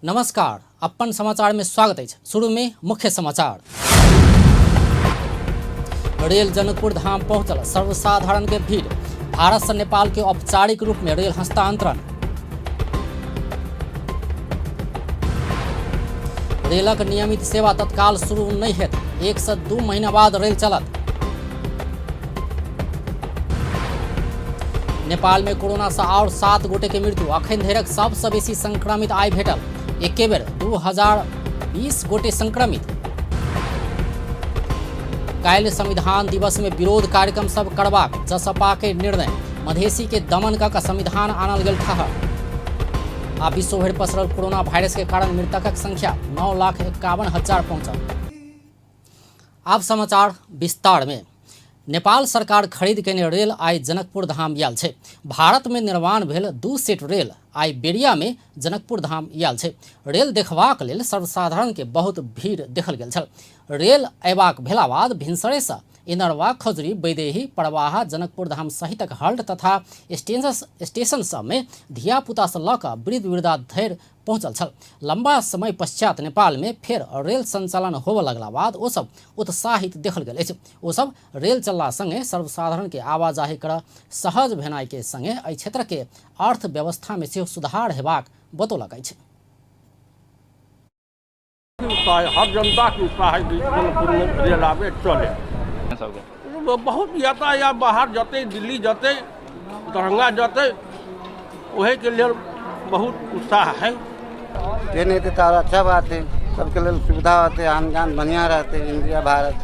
नमस्कार, अपन समाचार में स्वागत अछि। शुरू में मुख्य समाचार। रेल जनकपुर धाम पहुंचल सर्वसाधारण के भीड़। भारत से नेपाल के औपचारिक रूप में रेल हस्तांतरण। रेलक नियमित सेवा तत्काल शुरू नहीं हेत, 1 से 2 महीना बाद रेल चलत। नेपाल में कोरोना से और 7 गोटे के मृत्यु। अखन धरिक सबसँ बेसी संक्रमित आइ भेटल, एके बेर 2020 गोटे संक्रमित। काल्हि संविधान दिवस में विरोध कार्यक्रम सब करबाक जसपा के निर्णय। मधेसी के दमन कऽ संविधान आनल गेल ठहर। आ विश्व भरि पसरल कोरोना वायरस के कारण मृतकक संख्या 9,51,000 पहुंचल। आब समाचार विस्तार में। नेपाल सरकार खरीद केने रेल आइ जनकपुर धाम आयल छै। भारत में निर्माण भेल 2 सेट रेल आइ बेरिया में जनकपुर धाम आयल छै। रेल देखबाक लेल सर्वसाधारण के बहुत भीड़ देखल गेल छल। रेल अयबाक भेला बाद भिनसरे से इनरवा, खजुरी, वैदेही, परवाहा, जनकपुर धाम सहितक हल्ट तथा स्टेशन सब में धियापुता से लऽ कऽ वृद्ध वृद्धा धरि पहुंचल छल। लंबा समय पश्चात नेपाल में फेर रेल संचालन होबय लगला बाद ओ सब उत्साहित देखल गेल अछि। ओ सब रेल चलला संगे सर्वसाधारण के आवाजाही करऽ सहज भेनाइ के संगे एहि क्षेत्र के अर्थव्यवस्था में सेहो सुधार हेबाक बतौलक अछि। उत्साह हर जनता के उत्साह है कि जनकपुर में रेल आबे चले। बहुत यातायात बाहर जते, दिल्ली जते, दरभंगा जते, वही के लिए बहुत उत्साह है। ट्रेन हेतै तऽ अच्छा बात है, सबके लेल सुविधा होतै, आन जान बढ़िआँ रहतै इंडिया भारत।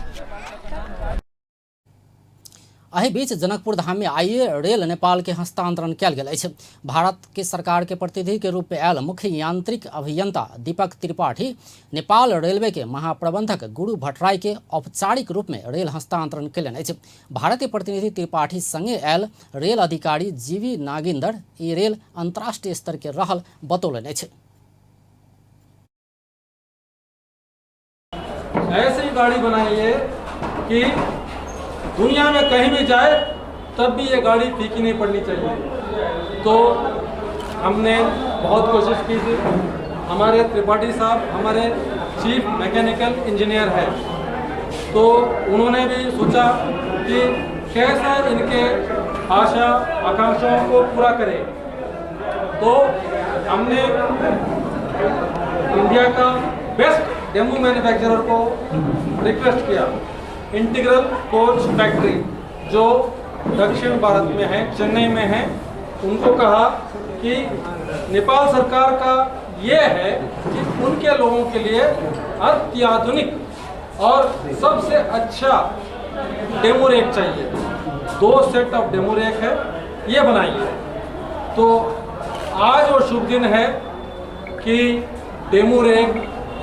एहि बीच जनकपुर धाम में आइए रेल नेपाल के हस्तांतरण कयल गेल अछि। भारत के सरकार के प्रतिनिधि के रूप में आयल मुख्य यांत्रिक अभियंता दीपक त्रिपाठी नेपाल रेलवे के महाप्रबंधक गुरु भट्टराई के औपचारिक रूप में रेल हस्तांतरण कयलनि अछि। भारतीय प्रतिनिधि त्रिपाठी संगे आयल रेल अधिकारी जीवी नागिंदर ई रेल अंतर्राष्ट्रीय स्तर के रहल बतौलनि अछि। ऐसी गाड़ी बनाइए कि दुनिया में कहीं भी जाए तब भी ये गाड़ी फीकी नहीं पड़नी चाहिए। तो हमने बहुत कोशिश की थी। हमारे त्रिपाठी साहब हमारे चीफ मैकेनिकल इंजीनियर हैं, तो उन्होंने भी सोचा कि कैसा इनके आशा आकांक्षाओं को पूरा करें। तो हमने इंडिया का बेस्ट डेमो मैन्युफैक्चरर को रिक्वेस्ट किया, इंटीग्रल कोच फैक्ट्री जो दक्षिण भारत में है, चेन्नई में है। उनको कहा कि नेपाल सरकार का ये है कि उनके लोगों के लिए अत्याधुनिक और सबसे अच्छा डेमो रेक चाहिए। 2 सेट ऑफ डेमो रेक है, ये बनाइए। तो आज वो शुभ दिन है कि डेमो रेक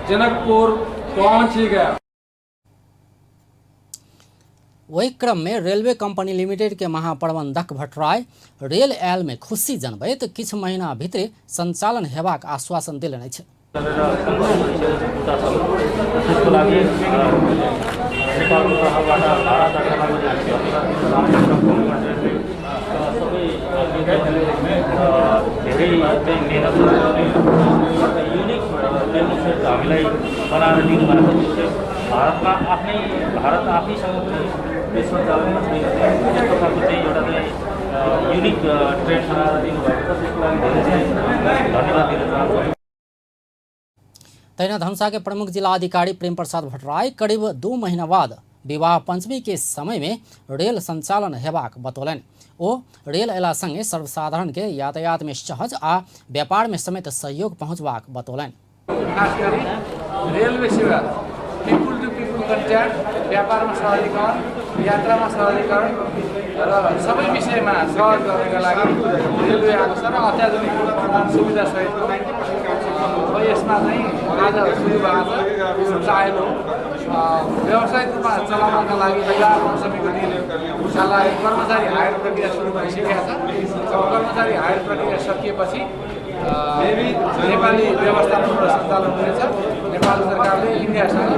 जनकपुर पहुंच ही गया। वही क्रम में रेलवे कंपनी लिमिटेड के महाप्रबंधक भट्टराय रेल आयल में खुशी जनबैत किछु महीना भीतरे संचालन हेबाक आश्वासन देलनि अछि। त्यसको लागि नेपालको तर्फबाट भारत सबै धेरै चाहिँ मेहनत गरेर युनिक डेमो सेट हामीलाई बनाएर दिनुभएको छ। त्यो चाहिँ भारतमा आफ्नै भारत आफैसँग पनि त्यो सञ्चालनमा छैन। त्यस्तो खालको चाहिँ एउटा चाहिँ युनिक ट्रेन बनाएर दिनुभएको छ, त्यसको लागि धेरै चाहिँ धन्यवाद दिन चाहन्छु। तहिना धनुषा के प्रमुख जिला अधिकारी प्रेम प्रसाद भट्टराय करीब 2 महीना बाद विवाह पंचमी के समय में रेल संचालन हेबाक बतौलनि। ओ रेल अयला संगे सर्वसाधारण के यातायात में सहज आ व्यापार में समेत सहयोग पहुंचबाक बतौलनि। खास गरी रेलवे सेवा पिपुल टु पिपुल कन्ट्याक्ट, व्यापारमा सहजीकरण, यात्रामा सहजीकरण र सबै विषयमा सहज गर्नका लागि रेलवे आएको छ र अत्याधुनिक सुविधा सहितको। यसमा चाहिँ आज सुरु भएको छ ट्रायल हो। व्यावसायिक रूपमा चलाउनका लागि विवाह पञ्चमीको दिन लागि कर्मचारी हायर प्रक्रिया सुरु भइसकेको छ। कर्मचारी हायर प्रक्रिया सकिएपछि नेपाली व्यवस्थापन र सञ्चालन हुनेछ। नेपाल सरकारले इन्डियासँग।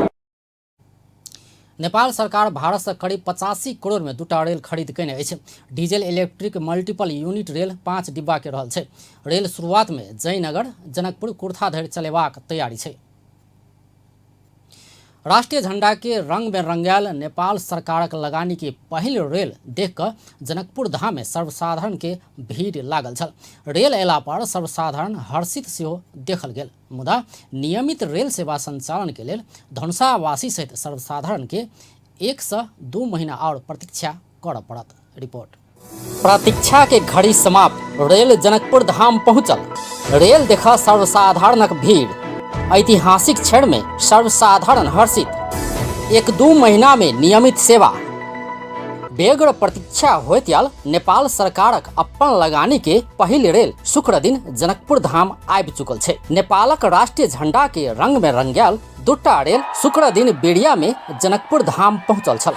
नेपाल सरकार भारत से करीब 85 करोड़ में दूटा रेल खरीद कयने अछि। Diesel electric multiple unit rail 5 डिब्बा के रहल छै। रेल शुरुआत में जयनगर, जनकपुर, कुर्था धरि चलेबाक तैयारी छै। राष्ट्रीय झंडा के रंग में रंगायल नेपाल सरकारक लगानी के पहिल रेल देख कऽ जनकपुर धाम में सर्वसाधारण के भीड़ लागल छल। रेल अयला पर सर्वसाधारण हर्षित सेहो देखल गेल, मुदा नियमित रेल सेवा संचालन के लेल धनुषावासी सहित सर्वसाधारण के 1 से 2 महीना और प्रतीक्षा करऽ पड़त। रिपोर्ट। प्रतीक्षा के घड़ी समाप्त, रेल जनकपुर धाम पहुंचल। रेल देख सर्वसाधारणक भीड़, ऐतिहासिक क्षण में सर्वसाधारण हर्षित। 1-2 महीना में नियमित सेवा। बेगर प्रतीक्षा होइत आयल नेपाल सरकारक अपन लगानी के पहिल रेल शुक्र दिन जनकपुर धाम आबि चुकल छै। नेपालक राष्ट्रीय झंडा के रंग में रंगायल दूटा रेल शुक्र दिन बेरिया में जनकपुर धाम पहुंचल छल।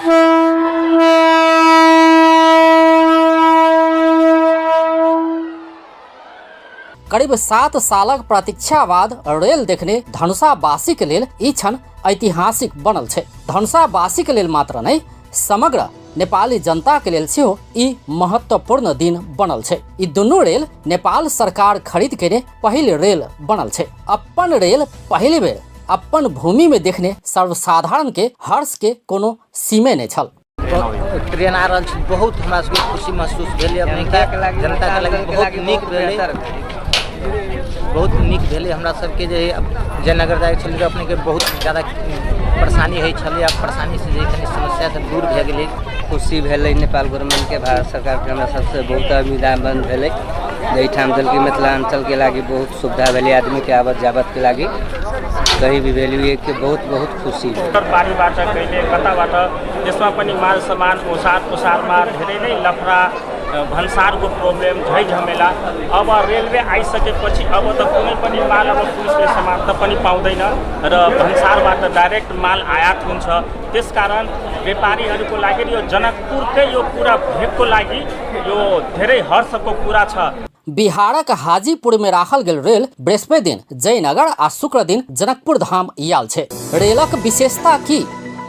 करीब 7 सालक प्रतीक्षा बाद रेल देखने धनुषावासी के लेल ई क्षण ऐतिहासिक बनल छै। धनुषावासी के लेल मात्र नहि, समग्र नेपाली जनता के लेल सेहो ई महत्वपूर्ण दिन बनल छै। ई दुनू रेल नेपाल सरकार खरीद के पहिल रेल बनल छै। अपन रेल पहिल बेर अपन भूमि में देखने सर्वसाधारण के हर्ष के कोनो सीमे नहि छल। ट्रेन आ रहल छै, बहुत हमरा सबके खुशी महसूस भेलै। अपनेके जनताके लागि बहुत नीक भेलै, बहुत नीक भेलै। हमरा सबके जे जयनगर जाइ छलै तऽ अपनेके बहुत ज्यादा परेशानी होइ छलै, आब परेशानी से जे कनि समस्या से दूर भए गेलै। खुशी भेलै नेपाल गवर्नमेंटके, भारत सरकारके हमरा सबसे बहुत उम्मीदाबंद भेलै। एहिठाम देलकै मिथिलाञ्चलके लागि बहुत सुविधा भेलै, आदमीके आवत जावतके लागि कहीँ भी भेलिए के बहुत बहुत खुशी भेल। पारीबाट कहिले कताबाट त्यसमा पनि माल सामान ओसार पसारमा धेरै नै लफडा, भन्सारको प्रब्लम, झै झमेला। अब रेलवे आइसकेपछि अब त कुनै पनि माल अब पुलिसले समात्न पनि पाउँदैन र भन्सारबाट डाइरेक्ट माल आयात हुन्छ। त्यसकारण व्यापारीहरूको लागि यो जनकपुरकै यो कुरा भेगको लागि यो धेरै हर्षको कुरा छ। बिहारक हाजीपुर में राखल गेल रेल बृहस्पति दिन जयनगर आ शुक्र दिन जनकपुर धाम आयल छै। रेलक विशेषता की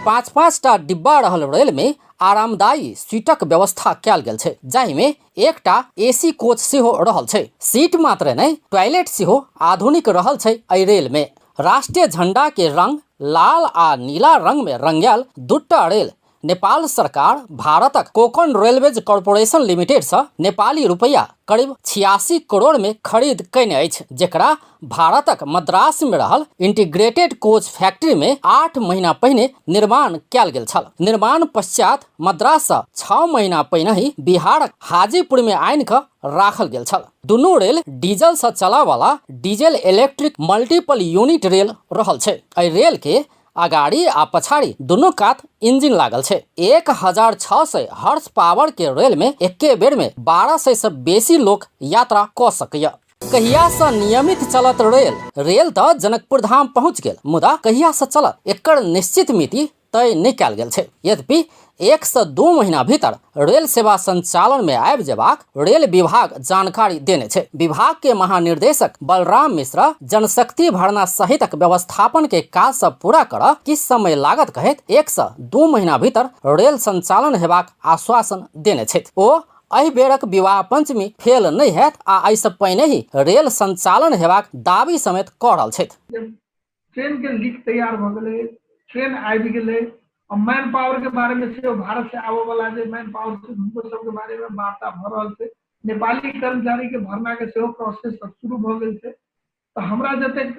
5-5 टा डिब्बा रहल रेल में आरामदायी सीटक व्यवस्था कयल गेल छै, जाहि में एकटा एसी कोच सेहो रहल छै। सीट मात्र नहि, टॉयलेट सेहो आधुनिक रहल छै एहि रेल में। राष्ट्रीय झंडा के रंग लाल आ नीला रंग में रंगायल दूटा रेल नेपाल सरकार भारतक कोकण रेलवेज कॉर्पोरेशन लिमिटेड से नेपाली रुपया करीब 86 करोड़ में खरीद कयने अछि, जेकरा भारतक मद्रास में रहल इंटीग्रेटेड कोच फैक्ट्री में 8 महीना पहिने निर्माण कयल गेल छल। निर्माण पश्चात मद्रास से 6 महीना पहिने ही बिहारक हाजीपुर में आनि कऽ राखल गेल छल। दुनू रेल डीजल से चलय वाला diesel electric multiple unit rail रहल छै। एहि रेल के अगाड़ी आ पछाड़ी दुनू कात इंजन लागल छै। 1600 हॉर्स पावर के रेल में एके बेर में 1200 से बेसी लोक यात्रा कऽ सकैया। कहिया से नियमित चलत रेल? रेल तऽ जनकपुर धाम पहुंच गेल, मुदा कहिया से चलत एकर निश्चित मिति तय नहि कयल गेल छै। यद्यपि 1 से 2 महीना भीतर रेल सेवा संचालन में आबि जेबाक रेल विभाग जानकारी देने छै। विभाग के महानिर्देशक बलराम मिश्रा जनशक्ति भरना सहितक व्यवस्थापन के काज सब पूरा करऽ किछु समय लागत कहैत 1 से 2 महीना भीतर रेल संचालन हेबाक आश्वासन देने छथि। ओ एहि बेरक विवाह पंचमी फेल नहि हैत आ एहिसँ पहिने ही रेल संचालन हेबाक दावी समेत कऽ रहल छथि। ट्रेन के लीक तैयार भऽ गेलै, ट्रेन आबि गेलै। आ मैन पावर के बारे में सेहो भारत से आबऽ वाला जे मैन पावर छै हुनको सबके बारे में वार्ता भऽ रहल छै। नेपाली कर्मचारी के भरना के सेहो प्रोसेस सब शुरू भऽ गेल छै। तऽ हमरा जतेक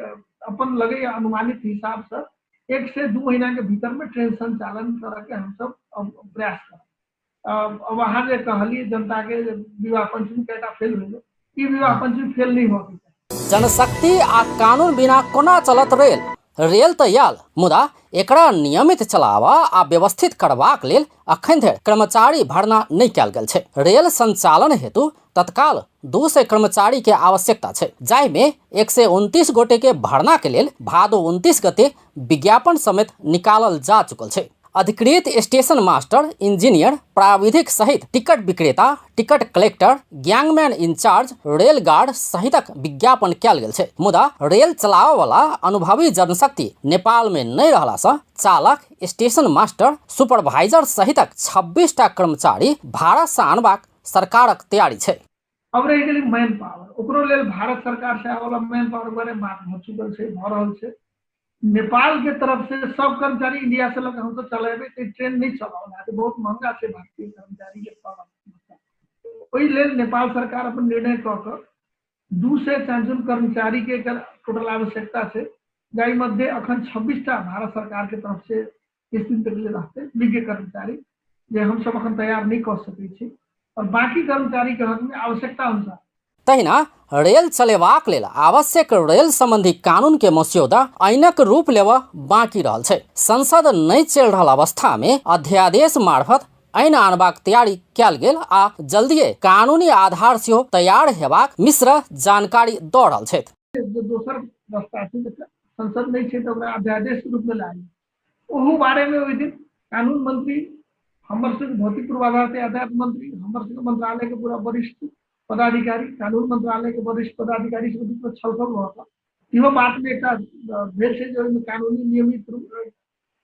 अपन लगैया अनुमानित हिसाब से 1 से 2 महीना के भीतर में ट्रेन संचालन करऽ के हमसब प्रयास करब। अब अहाँ जे कहलियै जनता के विवाह पंचमी कएटा फेल भेलै, ई विवाह पंचमी फेल नहि होबऽ के चाही। जनशक्ति आ कानून बिना कोना चलत रेल? रेल तऽ आयल, मुदा एकरा नियमित चलाबऽ आ व्यवस्थित करबाक लेल अखन धरि कर्मचारी भर्ना नहि कयल गेल छै। रेल संचालन हेतु तत्काल 200 कर्मचारी के आवश्यकता छै, जाहिमे 129 गोटे के भर्ना के लेल भादो 29 गते विज्ञापन समेत निकालल जा चुकल छै। अधिकृत स्टेशन मास्टर, इंजीनियर, प्राविधिक सहित टिकट विक्रेता, ticket collector, gangman in charge, rail guard सहितक विज्ञापन कयल गेल छै। मुदा रेल चलाबऽ वाला अनुभवी जनशक्ति नेपाल में नहि रहला सँ चालक, स्टेशन मास्टर, सुपरवाइजर सहितक 26 टा कर्मचारी भारत सँ आनबाक सरकारक तैयारी छै। अब रहि गेलै मैन पावर, ओकरो लेल भारत सरकार से आबऽ वाला मैन पावर बारे बात भऽ चुकल छै, भऽ रहल छै। नेपाल के तरफ से सब कर्मचारी इंडिया से लऽ हमसब चलेबै तऽ ट्रेन नहि चलाओल हैत, बहुत महंगा छै भारतीय कर्मचारी के पालन। ओहि लेल नेपाल सरकार अपन निर्णय कऽ कऽ 200 जुन कर्मचारी के एकर टोटल आवश्यकता छै, जाहि मध्य अखन 26 टा भारत सरकार के तरफ से किछु दिन तक लेल रहतै विज्ञ कर्मचारी, जे हमसब अखन तैयार नहि कऽ सकै छी, और बाकी कर्मचारी के हक में आवश्यकता अनुसार। तहिना रेल चलेबाक लेल आवश्यक रेल संबंधी कानून के मस्यौदा ऐनक रूप लेबऽ बाकी रहल छै। संसद नहि चलि रहल अवस्था में अध्यादेश मार्फत ऐन आनबाक तैयारी कयल गेल आ जल्दिए कानूनी आधार सेहो तैयार हेबाक मिश्र जानकारी दऽ रहल छथि। जे दोसर रास्ता छै, संसद नहि छै तऽ ओकरा अध्यादेश रूप में लायल, ओहू बारे में ओहि दिन कानून मंत्री, हमर सबके भौतिक पूर्वाधार से यातायात मंत्री, हमर सबके मंत्रालय के पूरा वरिष्ठ पदाधिकारी, कानून मंत्रालय के वरिष्ठ पदाधिकारी सब बीच में छलफल भऽ कऽ इहो बात में एकटा भेल छै जे ओहिमे कानूनी नियमित रूप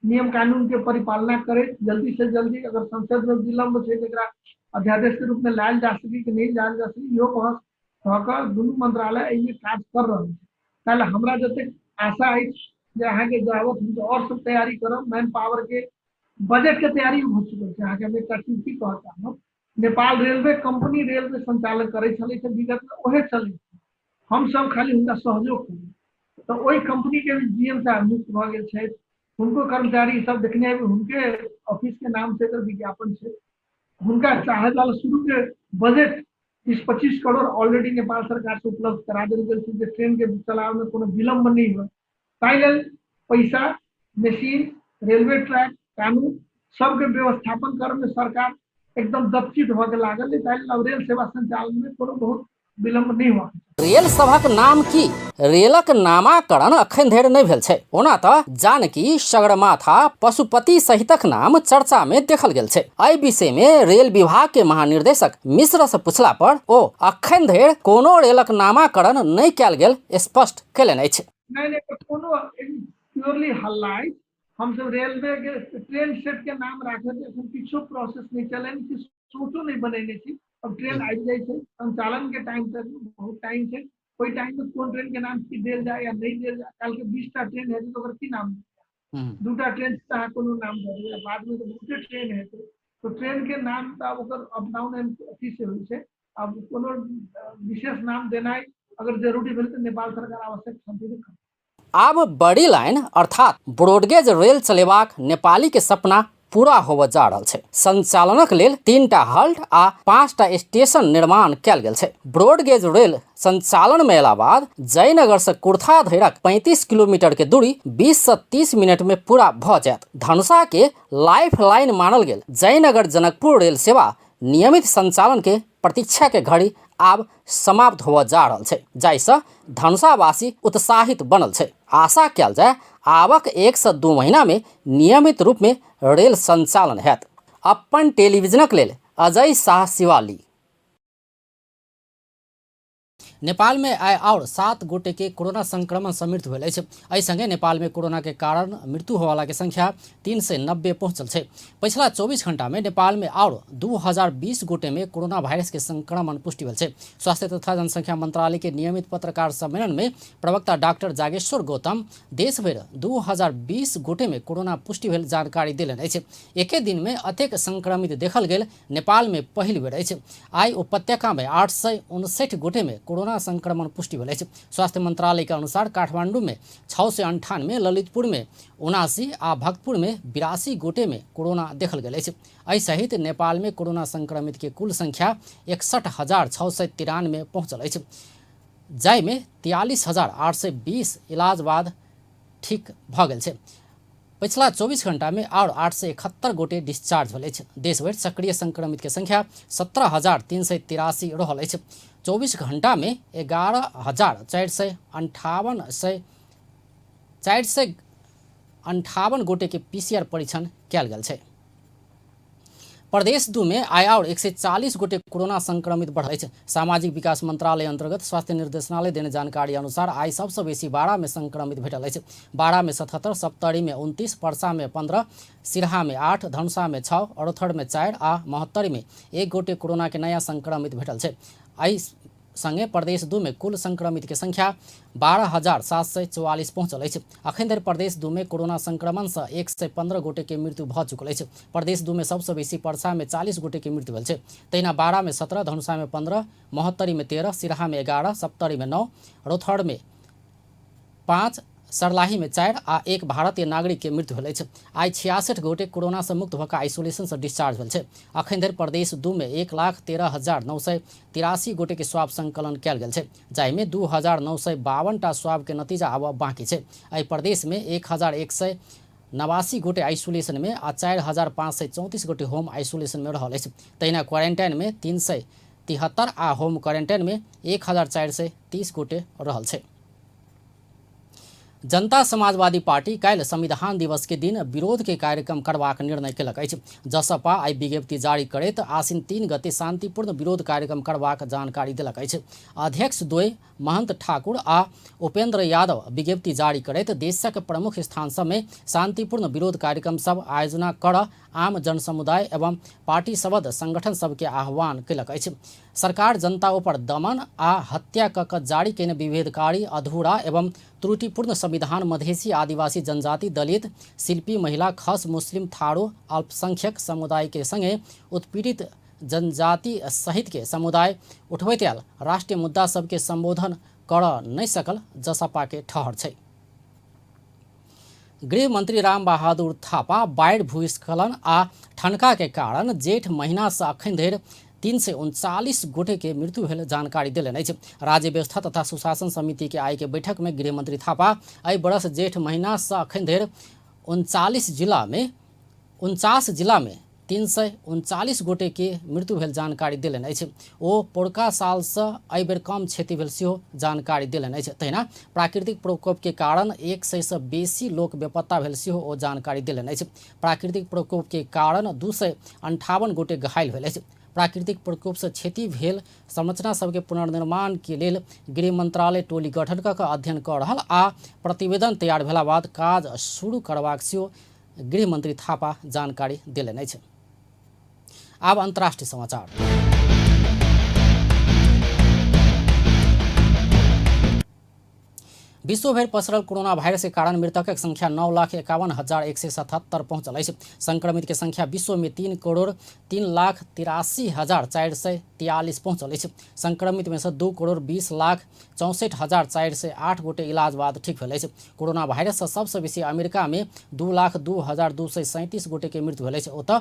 नियम कानून के परिपालना करैत जल्दी से जल्दी अगर संसद में विलम्ब छै तऽ एकरा अध्यादेश के रूप में लायल जा सकी कि नहि लायल जा सकी, इहो बहस भऽ कऽ दुनू मंत्रालय एहिमे काज कर रहल छै। ताहि हमरा जतेक आशा अछि जे अहाँके जाबत हम आओर सब तैयारी करब, मैन पावर के बजट के तैयारी भऽ चुकल छै। अहाँके हम एकटा चीज की कहऽ चाहब, नेपाल रेलवे कंपनी रेलवे संचालन करै छलै से विगत में ओहे चलै छै, हमसब खाली हुनका सहयोग करी। तऽ ओहि कंपनी के भी जी एम साहब नियुक्त भऽ गेल छथि, हुनको कर्मचारी सब देखने हेबै, हुनके ऑफिस के नाम से एकर विज्ञापन छै। हुनका चाहे वाला शुरू के बजट 20-25 करोड़ ऑलरेडी नेपाल सरकार से उपलब्ध करा देल गेल छै जे ट्रेन के चलावे में कोनो विलम्ब नहि हुए, ताहि लेल पैसा, मशीन, रेलवे ट्रैक, कानून सबके व्यवस्थापन करे में सरकार एकदम दत्तचित भऽ के लागल है। ताहि लेल अब रेल सेवा संचालन में कोनो बहुत विलम्ब नहि हुआ। रेल सभक नाम की? रेलक नामाकरण अखन धरि नहि भेल छै। ओना तऽ जानकी, सगरमाथा, पशुपति सहितक नाम चर्चा में देखल गेल छै। एहि विषय में रेल विभाग के महानिर्देशक मिश्र से पूछला पर ओ अखन धरि कोनो रेलक नामाकरण नहि कयल गेल स्पष्ट कयलनि अछि। नहि नहि, तऽ कोनो प्योरली हल्ला अछि। हमसब रेलवे के ट्रेन सेट के नाम राखल एखन किछो प्रोसेस नहि चलनि, किछु सोचो नहि बनेने छी। अब ट्रेन आबि जाइ छै, संचालन के टाइम तक बहुत टाइम छै, ओहि टाइम में कोन ट्रेन के नाम की देल जाय या नहीं देल जाय। काल्हि के 20 टा ट्रेन हेतै तऽ ओकर की नाम, 2टा ट्रेन से अहाँ कोनो नाम दऽ देबै, बाद में तऽ बहुते ट्रेन हेतै, तऽ ट्रेन के नाम तऽ आब ओकर अप डाउन एंड अथी से होइ छै। आब कोनो विशेष नाम देनाइ अगर जरूरी भेल तऽ नेपाल सरकार आवश्यक संशोधन करतै। आब बड़ी लाइन अर्थात ब्रॉडगेज रेल चलेबाक नेपाली के सपना पूरा होबऽ जा रहल छै। संचालनक लेल 3टा हल्ट आ 5टा स्टेशन निर्माण कयल गेल छै। ब्रॉडगेज रेल संचालन में अयला बाद जयनगर से कुर्था धरिक 35 किलोमीटर के दूरी 20 से 30 मिनट में पूरा भऽ जायत। धनुषा के लाइफ लाइन मानल गेल जयनगर जनकपुर रेल सेवा नियमित संचालन के प्रतीक्षा के घड़ी आब समाप्त होबऽ जा रहल छै, जाहिसँ धनुषावासी उत्साहित बनल छै। आशा कयल जाय आबक 1 से 2 महीना में नियमित रूप में रेल संचालन हैत। अपन टेलीविजनक लेल अजय शाह शिवाली। नेपाल में आइ आओर 7 गोटे के कोरोना संक्रमण से मृत्यु भेल अछि। एहि संगे नेपाल में कोरोना के कारण मृत्यु होवाला के संख्या 390 पहुंचल छै। पछिला 24 घंटा में नेपाल में आओर 2020 गोटे में कोरोना वायरस के संक्रमण पुष्टि भेल छै। स्वास्थ्य तथा जनसंख्या मंत्रालय के नियमित पत्रकार सम्मेलन में प्रवक्ता डॉक्टर जागेश्वर गौतम देश भरि 2020 गोटे में कोरोना पुष्टि भेल जानकारी देलनि अछि। एके दिन में अतेक संक्रमित देखल गेल नेपाल में पहिल बेर अछि। आइ उपत्यका में 859 गोटे में कोरोना संक्रमण पुष्टि भेल अछि। स्वास्थ्य मंत्रालय के अनुसार काठमांडू में 698, ललितपुर में 79 आ भक्तपुर में 82 गोटे में कोरोना देखल गेल अछि। एहि सहित नेपाल में कोरोना संक्रमित के कुल संख्या 61,693 पहुंचल अछि, जाहिमे 43,820 इलाज बाद ठीक भऽ गेल छै। पछिला 24 घंटा में आओर 871 गोटे डिस्चार्ज भेल अछि। देशभरि सक्रिय संक्रमित के संख्या 17,383 रहल अछि। 24 घंटा में 11,458 458 गोटे के पीसीआर परीक्षण कयल गेल छै। प्रदेश 2 में आइ आओर 140 गोटे कोरोना संक्रमित बढ़ल अछि। सामाजिक विकास मंत्रालय अंतर्गत स्वास्थ्य निर्देशनालय देने जानकारी अनुसार आइ सबसँ बेसी 12 में संक्रमित भेटल अछि। 12 में 77, सप्तरी में 29, परसा में 15, सिरहा में 8, धनुषा में 6, अरोथर में 4 आ महोत्तरी में 1 गोटे कोरोना के नया संक्रमित भेटल छै। एहि संगे प्रदेश 2 में कुल संक्रमित के संख्या 12,744 पहुंचल अछि। अखन धरि प्रदेश 2 में कोरोना संक्रमण से 115 गोटे के मृत्यु भऽ चुकल अछि। प्रदेश 2 में सबसँ बेसी परसा में 40 गोटे के मृत्यु भेल छै। तहिना 12 में 17, धनुषा में 15, महोत्तरी में 13, सिरहा में 11, सप्तरी में 9, रौथहर में 5, सरलाही में 4 आ 1 भारतीय नागरिक के मृत्यु भेल अछि। आइ 66 गोटे कोरोना से मुक्त भऽ कऽ आइसोलेशन से डिस्चार्ज भेल छै। अखन धरि प्रदेश 2 में 1,13,983 गोटे के स्वाब संकलन कयल गेल छै, जाहिमे 2,952 टा स्वाब के नतीजा आबऽ बाकी छै। एहि प्रदेश में 1,189 गोटे आइसोलेशन में आ 4,534 गोटे होम आइसोलेशन में रहल अछि। तहिना क्वारेंटाइन में 373 आ होम क्वारेंटाइन में 1,430 गोटे रहल छै। जनता समाजवादी पार्टी काल्हि संविधान दिवस के दिन विरोध के कार्यक्रम करबाक निर्णय केलक अछि। जसपा आइ विज्ञप्ति जारी करैत आसिन 3 गते शांतिपूर्ण विरोध कार्यक्रम करबाक जानकारी देलक अछि। अध्यक्ष द्वय महंत ठाकुर आ उपेंद्र यादव विज्ञप्ति जारी करैत देशक प्रमुख स्थान सब में शांतिपूर्ण विरोध कार्यक्रम सब आयोजना कर आम जनसमुदाय एवं पार्टी सबद संगठन सबके आह्वान केलक अछि। सरकार जनता ऊपर दमन आ हत्या क कऽ जारी केने विभेदकारी, अधूरा एवं त्रुटिपूर्ण संविधान मधेसी, आदिवासी, जनजाति, दलित, शिल्पी, महिला, खस, मुस्लिम, थारू, अल्पसंख्यक समुदाय के संगे उत्पीड़ित जनजाति सहित के समुदाय उठबैत आयल राष्ट्रीय मुद्दा सबके संबोधन कर नहि सकल जसपा के ठहर छै। गृह मंत्री राम बहादुर थापा बाढ़ि, भूस्खलन आ ठनका के कारण जेठ महीना से अखन धरि 339 गोटे के मृत्यु भेल जानकारी देलनि अछि। राज्य व्यवस्था तथा सुशासन समिति के आइ के बैठक में गृह मंत्री थापा एहि बरस जेठ महीना से अखन धरि 39 जिला में 339 गोटे के मृत्यु भेल जानकारी देलनि अछि। ओ पोरका साल से एहि बेर कम क्षति भेल सेहो जानकारी देलनि अछि। तहिना प्राकृतिक प्रकोप के कारण 100 से बेसी लोक बेपत्ता भेल सेहो ओ जानकारी देलनि अछि। प्राकृतिक प्रकोप के कारण 258 गोटे घायल भेल अछि। प्राकृतिक प्रकोप से क्षति भेल संरचना सबके पुनर्निर्माण के लेल गृह मंत्रालय टोली गठन कऽ कऽ अध्ययन कऽ रहल आ प्रतिवेदन तैयार भेला बाद काज शुरू करबाक सेहो गृह मंत्री थापा जानकारी देलनि अछि। आब अंतर्राष्ट्रीय समाचार। विश्वभरि पसरल कोरोना वायरस के कारण मृतकक संख्या 9,51,177 पहुंचल अछि। संक्रमित के संख्या विश्व में 3,03,83,443 पहुंचल अछि। संक्रमित में से 2,20,64,408 गोटे इलाज बाद ठीक भेल अछि। कोरोना वायरस से सबसँ बेसी अमेरिका में 2,02,237 गोटे के मृत्यु भेल अछि। ओतऽ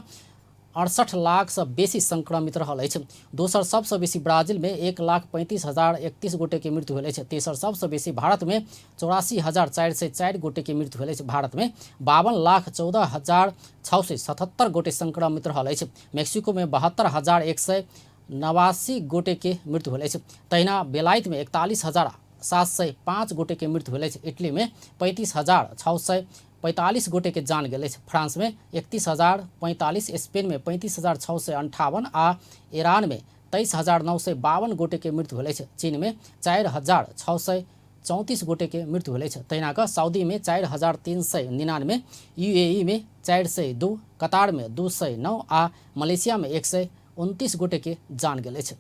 68 लाख से बेसी संक्रमित रहल अछि। दोसर सबसँ बेसी ब्राजील में 1,35,031 गोटे के मृत्यु भेल अछि। तेसर सबसँ बेसी भारत में 84,404 गोटे के मृत्यु भेल अछि। भारत में 52,14,677 गोटे संक्रमित रहल अछि। मेक्सिको में 72,189 गोटे के मृत्यु भेल अछि। तहिना बेलायत में 41,705 गोटे के मृत्यु भेल अछि। इटली में 35,645 गोटे के जान गेल अछि। फ्रांस में 31,045, स्पेन में 35,658 आ ईरान में 23,952 गोटे के मृत्यु भेल अछि। चीन में 4,634 गोटे के मृत्यु भेल अछि। तहिना कऽ सऊदी में 4,399, यूएई में 402, कतार में 209 आ मलेशिया में 129 गोटे के जान गेल अछि।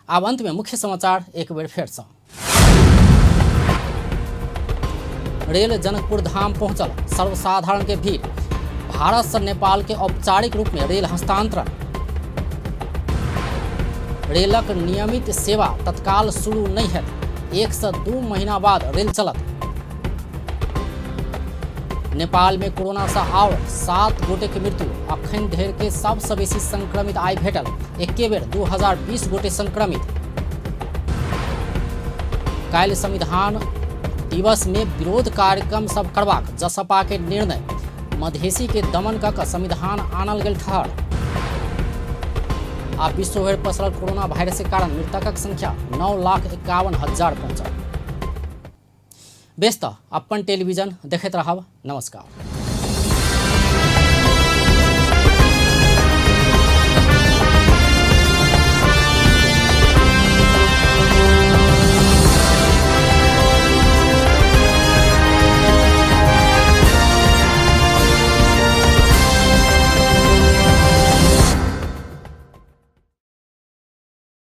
आब अंत में मुख्य समाचार एक बेर फेर से। रेल जनकपुर धाम पहुंचल सर्वसाधारण के भीड़। भारत से नेपाल के औपचारिक रूप में रेल हस्तांतरण। रेलक नियमित सेवा तत्काल शुरू नहीं है, 1 से 2 महीना बाद रेल चलत। नेपाल में कोरोना से और 7 गोटे के मृत्यु। अखन धरि के सबसँ बेसी संक्रमित आइ भेटल, एके बेर 2020 गोटे संक्रमित। काल्हि संविधान दिवस में विरोध कार्यक्रम सब करबाक जसपा के निर्णय। मधेसी के दमन कऽ कऽ संविधान आनल गेल ठहर। आ विश्वभरि पसरल कोरोना वायरस के कारण मृतकक संख्या 9,51,000 पहुंचल। बेस तऽ अपन टेलीविजन देखैत रहब। नमस्कार।